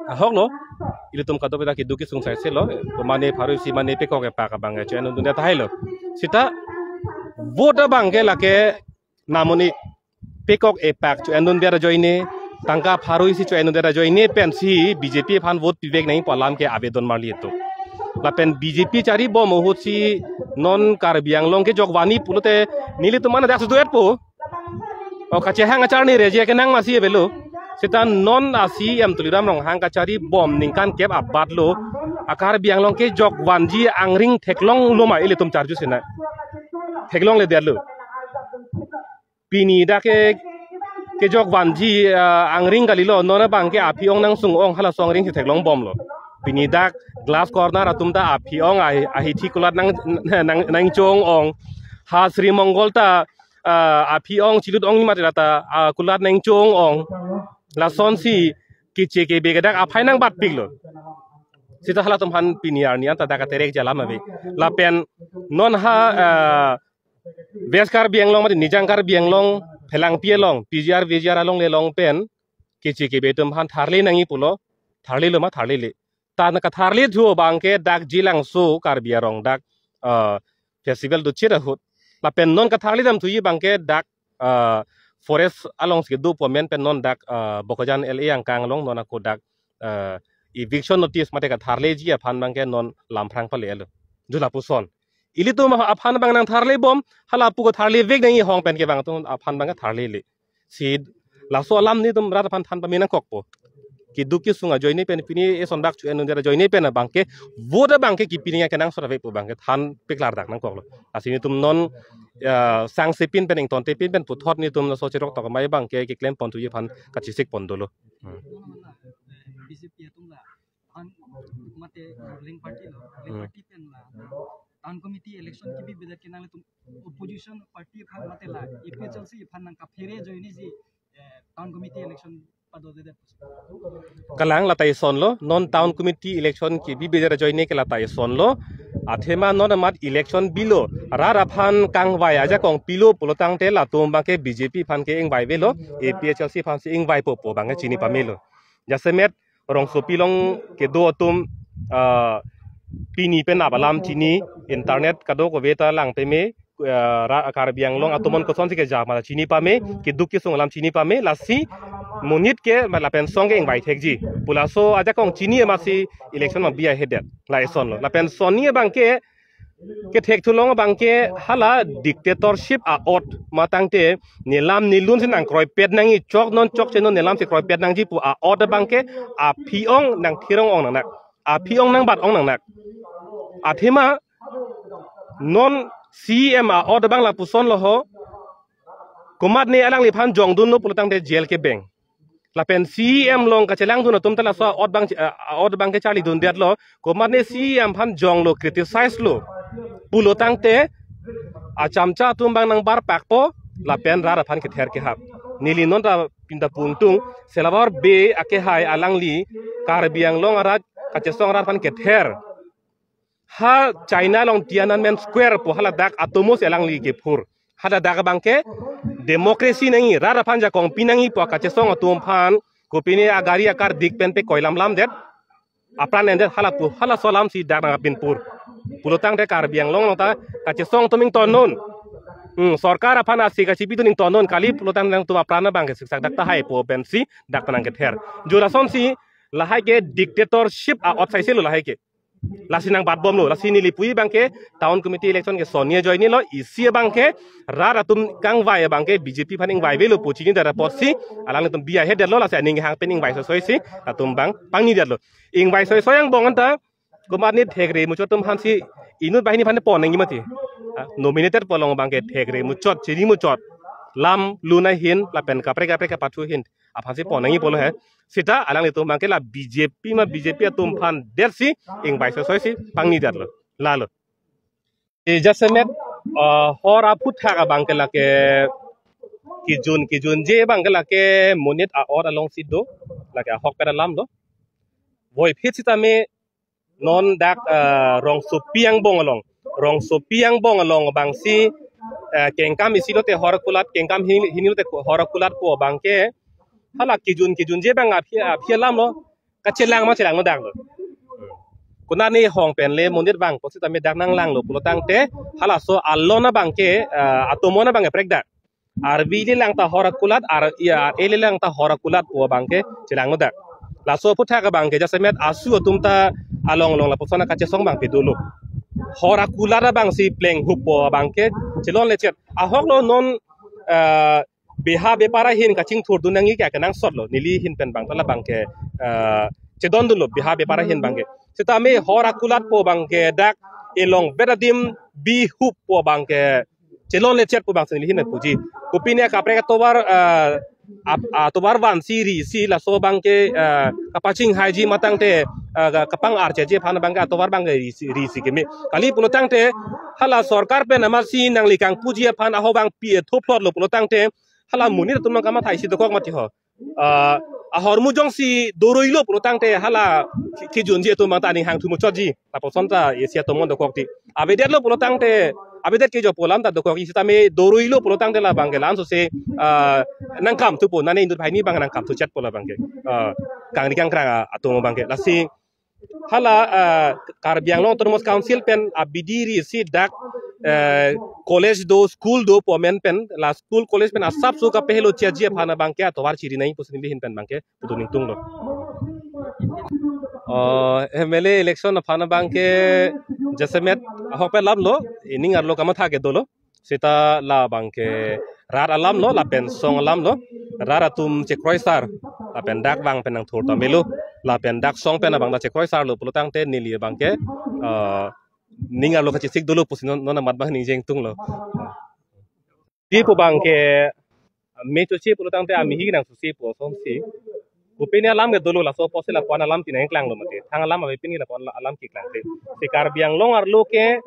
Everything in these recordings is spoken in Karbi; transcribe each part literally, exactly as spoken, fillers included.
Ahok lo, ilitum kadokave ta keduk kesung saise lo, mane pharo isi mane pekok epak abang ke cho-en dunde tahai lo. Sita vote abang ke lake namoni pekok epak cho-en dunde ajoine, tangka pharo isi cho-en dunde ajoine pensi B J P aphan vote pivek nangji pu alam ke avedon marli atum. Lapen B J P chari bom ahut si non Karbi Anglong kejok vanji pulote nelitum mana dak suduet po. O kachehang acharni reje kenang masi avelo. Sita non a C E M Tuliram Ronghang kachari bom ningkan kep abat lo. A Karbi Anglong kejok vanji angring theklong lo ma ilitum charju sina. Theklongledetlo. Pini dak ke kejok vanji, ah, angring kalilo, non abang ke aphi ong nangsung ong halaso angring si theklong bomlo. Pini dak glass corner atum ta aphi ong ahi, ahi thi kulat nang, nang, nangchong ong. Ha Sri Mongol ta, ah, aphi ong chilut ong mati lata, ah, kulat nangchong ong. Lasonsi keche kebe ke dak aphai nangbatpiklo. Sita halatum aphan pini arni anta dak aterek alam ave. Lapen non ha, ah, West Karbi Anglong mati Nijang Karbi Anglong phelangpi along P G R V G R alongle along pen keche kebe atum aphan tharle nangji pulo, tharlelo ma tharlele. Tan katharle thu abang ke dak Jilangso Karbi arong dak, ah, festival dochit ahut. Lapen non katharle dam thuji abang ke dak, ah, forest alongsi kedo pu amen pen non dak, ah, Bokajan L A angkang along non ako dak, ah, eviction notice mate katharleji aphan abang ke non lam phrang pale alo. Jula puson. Ilitum aphan abang nangtharle bom, hala pu katharlevek nangji ahong pen ke bang atum aphan abang ke tharlele. Si laso alam nelitum rat aphan than pame nangkokpo. Keduk kesung ajoine pen pini eson dak cho-en dunde ajoine pen abang ke vote abang ke kipini kenangsot ave pu abang ke thanpik klardak nangkoklo. Lasi nelitum non, ya, sangsepin pen ingtontepin pen puthot nelitum laso cherok tok mai abang ke keklem pon thuji aphan kachesik pon dolo. Hmm. B J P atum la an mate ruling party lo, ruling Hmm. party pen la town committee election kebibe det ke nanglitum opposition party aphan mate la A P H L C aphan nangkaphere ajoine si, eh, town committee election padodedet. Kalang lata eson lo, non town committee election kebibe det ajoine ke lata eson lo. Athema non amat election bilo, rat aphan kangvai ajakong pilo pulotangte latum abang ke B J P aphan ke ingvai avelo, A P H L C aphan si ingvaipo pu abang ke chini pamelo. Jasemet rongsopi along kedo atum, ah, pini pen nap alam chini, internet kadokave ta lang peme, ah, ra Karbi Anglong atum an kosonsi keja ma chini pame, keduk kesung alam chini pame, lasi monit ke ma lapen song ke ingvai thekji. Pu laso ajakong chini amatsi election ma bi ahedet, la eson lo. Lapen sonni abang ke kethek thulong abang ke hala dictatorship a-ot matangte nelam nelun si nangkroipet nangji, chok non chokche non nelam si kroipet nangji pu a-ot abang ke aphi ong nangthirong ong nangnak, aphi ong nangbat ong nangnak. Athema non C E M a-ot abang lapuson lo ho, komatne alangliphan jongdunlo pulotangte jail kebeng. Lapen C E M along kachelangdun atum ta laso a-ot abang, a-ot abang ke charlidundetlo. Komatne C E M aphan jonglo, criticize lo pulotangte achamcha atum abang nangbarpakpo, lapen rat aphan kether kehap. Neli non ta pinta pungtung, Selawar Bey akehai alangli Karbi Anglong arat kachesong rat aphan kether. Ha China along Tiananmen Square pu haladak atomo si alangli kephur. Haladak abang ke democracy nangji, rat aphan jakong pi nangji pu kachesong atum aphan, kopine agari akardik pen pekoi lamlamdet, apran endet hala pu, halaso alam si dak nangpinpur. Pulotangte Karbi Anglong along ta kachesong atum ingtonnon. Hmm, sorkar aphan asi kachipidun ingtonnon kali pulotang nangtum apran abang ke siksak dak tahai pu pensi dak ta nangkether. Jolason si lahai ke dictatorship a-ot saise lo lahai ke. Lasi nangbatbomlo, lasi neli puji abang ke town committee election ke sonni ajoine lo, isi abang ke rat atum kangvai abang ke B J P aphan ingvai avelo pu chinidet apotsi alanglitum bi ahedetlo, lasi aning hang pen ingvai soisoi si latum abang pangnidetlo. Ingvai soisoi angbong anta komatne thekre muchot atum aphansi inut banghini aphan pon nangji mati. Ah, nominated pu along abang ke thekre muchot, chini muchot, lam lun ahin lapen kaprek kaprek kapathu ahin aphansi pon nangji pulo he. Sita alanglitum abang ke la B J P ma B J P atum aphan detsi ingvai soisoi si pangnidetlo. Lalo. E jasemet, ah, hor aphuthak abang ke lake kejun kejunje abang ke lake monit a-ot alongsi do, lake ahokpet alam do. Voiphit sitame non dak, ah, rongsopi angbong along. Rongsopi angbong along abangsi, eh, kengkam isi lote hor kulat, kengkam hini, hini lote hor kulat pu abang ke hala kejun kejunje abang aphi, aphi alam lo. kachelang ma chelang no dak lo. Konat ni hong pen le monit vangpo sitame dak nanglanglo pulo tangte halaso alon abangke, eh, atomon abangke prekdak. Arvi le lang ta hor akulat, ar, ya, e le lang ta hor akulat pu abangke chelang no dak. Laso aphuthak abangke jasemet asu atum ta along along lapuson kachesong abangke dolo. Hor akulat abangsi plenghup pu abangke chelonle chet. Ahok lo non, eh, beha bepar ahin kachingthurdun nangji ke akenangsot lo. Neli ahin pen abang ta labangke, eh, chedondunlo beha bepar ahin abangke. Sitame hor akulat pu abangke dak elong vet adim bihup pu abangke chelonle chet pu abangsi neli ahin puji. Kopine kaprek atovar, eh, ap-, atovar vansi risi laso abangke, eh, kapachinghaiji ma tangte, eh, ka-, kapang-archeji aphan abangke atovar abangke risi, risi keme. Kali pulo tangte hala sorkar pen amatsi nangli kangpuji aphan ahok abang pi etho plot lo pulo tangte hala monit atum nang kamatha isi dokok mati ho. Ah, ahormu jongsi doroi lo pulo tangte hala ki-, kijunji atum abang ta aning hangthu muchotji. Lapuson ta isi atomon dokok ti. Avedetlo pulo tangte, avedet ke jo pu alam ta dokok, sitame doroi lo pulo tangte labangke lansose, ah, nangkam thupo, nane inut banghini abang nangkam thuchet pu labangke. Ah, kangni kangkrang, ah, atum abangke. Lasi hala, ah, Karbi Anglong Autonomous Council pen abidi risi dak, eh, college do, school do pu amen pen, la school college pen asapso kapehelo cheji aphan abangke atovar chiri nangji pusi neli ahin pen abangke pudun ingtunglo. Oh, M L A election aphan abangke jasemet ahok pen alam lo, ining arlo kamatha ke dolo. Seta labangke rat alam lo, lapen song alam lo, rat atum chekroisar, lapen dak vang pen nangthur ta melo, lapen dak song pen abang ta chekroisar lo pulo tangte neli abangke, eh, ning arlo kachesik dolo pusi non, non amat abang ningjeng tunglo. Di pu abangke me choche pulo tangte amihi nangchoche pu asonsi. Kopine alam ke dolo laso apotsi lapu-an alam ti nangklanglo mati. Thang alam avepin ke lapu-an alam keklang te. Si Karbi Anglong arlo ke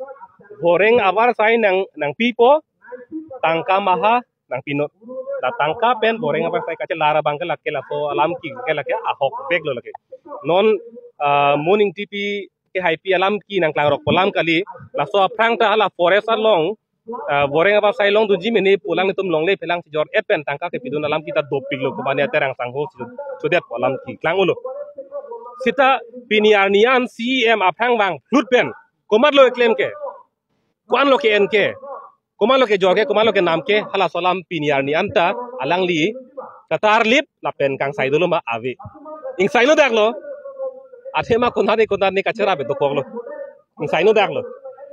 voreng avarsai nang, nangpipo, tangka maha nangpinot. La tangka pen voreng avarsai kachelar abangke lake laso alam ke, ke lake ahokvek lo lake. Non, ah, Mo Ningsipi kehaipi alam ke nangklangrok pu alam kali, laso aphrang ta hala forest along, ah, voreng avarsai longdunji mene pu alanglitum longle phelang chejor-et pen tangka kepidun alam ke ta dopiklo, komane aterang sangho si chodet pu alam keklang ulo. Seta pini arni an C E M aphrang vangphlut pen komatlo keklem ke, ko-an lo ke-en ke, komatlo kejor ke, komatlo kenam ke, halaso alam pini arni an ta alangli katarlip lapen kangsai dolo ma ave. Ingsai no dak lo. Athema konat ni konat ni kacherap dokok lo. Ingsai no dak lo.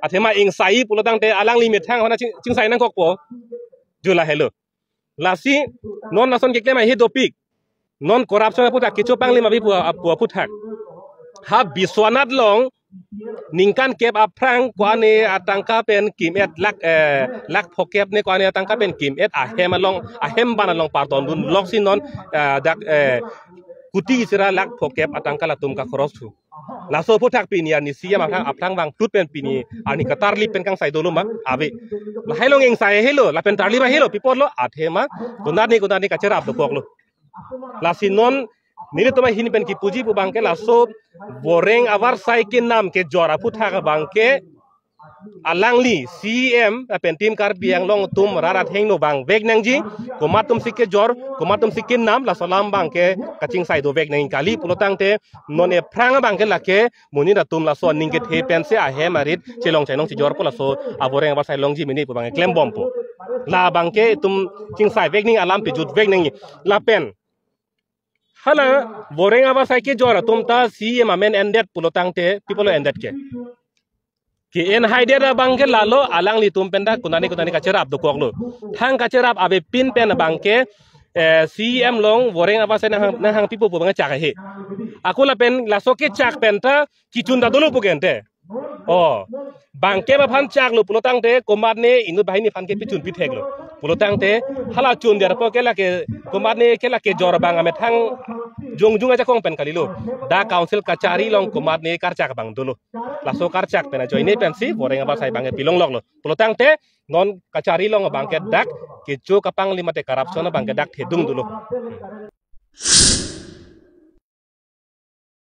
Athema ingsai pulo tangte alangli methang hona ching, chingsai nangkokpo. Ju lahelo. Lasi non lason keklem ahi dopik. Non corruption aphuthak kecho panglim avi pu, pu aphuthak. Ha Biswanath along ningkan kep aphrang ko-an ne atangka pen kim-et lakh, eh, lakh phokep ne ko-an ne atangka pen kim-et ahem along, ahem ban along pardondun loksi non, eh, dak, eh, kuti isi ra lakh phokep atangka latum kakhoros thu. Laso aphuthak pini arni C E M aphrang, aphrang vangphlut pen pini arni katarlip pen kangsai dolo ma ave. Lahai along ingsai helo, lapen tarlip helo, pi apotlo, athema konat ni konat ni kacherap dokok lo. Lasi non nelitum ahin pen kipuji pu abangke laso voreng avarsai kenam kejor aphuthak abangke alangli C E M lapen Team Karbi Anglong atum rat athengno vangvek nangji, komat atumsi kejor, komat atumsi kenam, laso alam abangke kachingsai dovek nangji kali pulo tangte non ephrang abangke lake monit atum laso aning kethe pensi ahem arit chelong chainong chejor pu laso avoreng avarsai longji mene pu abangke klembompo. La abangke itum chingsaivek nangji, alam pijutvek nangji. Lapen hala voreng avarsai kejor atum ta C E M amen endet pulo tangte pi apotlo endet ke. Ke-en haidet abangke lalo alanglitum pen ta konat ni konat ni kacherap dokok lo. Thang kacherap avepin pen abangke, eh, C E M along voreng avarsai nanghang, nanghangpipo pu abangke chak ahe. Ako lapen laso kechak pen ta kichun ta dolo pu ke ante. Oh, bangkep aphan chak lo pulo tangte komat ne inut banghini aphan ke pichun pithek lo. Pulo tangte hala chun der po ke lake komat ne ke lake jor abang amethang jongjung ajakong pen kali lo. Dak council kachari along komat ne karchak abang dolo. Laso karchak pen ajoine pensi voreng avarsai abangke pilonglok lo. Pulo tangte non kachari along abangke dak kecho kapanglim mate corruption abangke dak thedung dolo.